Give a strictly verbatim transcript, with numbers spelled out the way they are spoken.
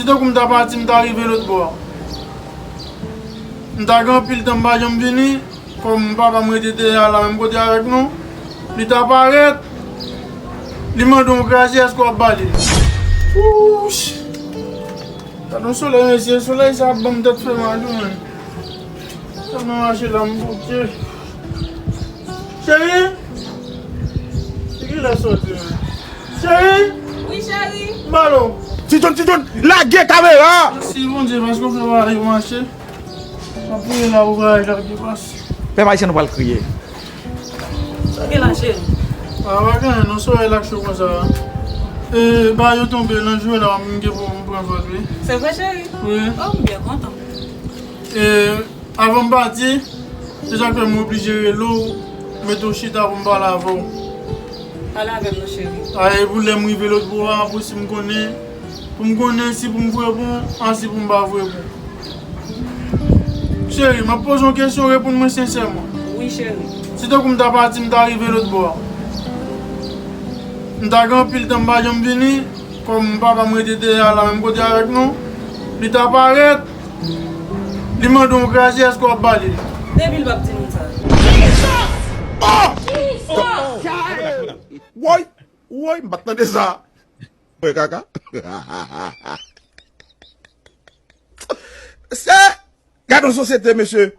Si tankou m ta pati, m ta rive lòt bò a. M ta gen anpil tan m pa janm vini, kòm papa m rete dèyè a la menm kote avèk nou. Li ta parèt, li mande yon kraze, èske w ap ba li l? Wouch! Gad yon solèy, mesye, solèy sa ap ban m tèt fè mal wi, menn. Tèlman mache la, m bouke. Cheri! Se kilè sòti, menn? Cheri! Wi, cheri. M ba l ou. Ti John, Ti John, lage kamera! Mèsi Bondye, paske w fè bagay yo mache. M ap priye la pou bagay la byen pase. Pèp ayisyen nou pral kriye. Sa gen la, cheri? A, pa gen anyen non, solèy la cho konsa. E, ba yo tonbe nan jou la, m gen pou m pran vòl, wi. Se vre, cheri? Wi. Oh, m byen kontan. E, avan m pati, se sa k fè m oblije rele w, mete w chita pou m pale avè w. Pale avè m non, cheri. A, e pou lè m rive lòt bò a, pou si m konnen, pou m konnen si pou m voye pou w, an si pou m pa voye pou w. Cheri, m ap poze yon kesyon, reponn mwen sensèman. Wi, cheri. Si tankou m ta pati, m ta rive lòt bò a. M ta gen anpil tan m pa janm vini, kòm papa m rete dèyè a la menm kote avèk nou. Li ta parèt, li mande yon kraze, èske w ap ba li l? Depi l p ap di nou sa. Woy! Woy! M pa t tande sa. Mwen kaka. Se, gad yon sosyete, mesye.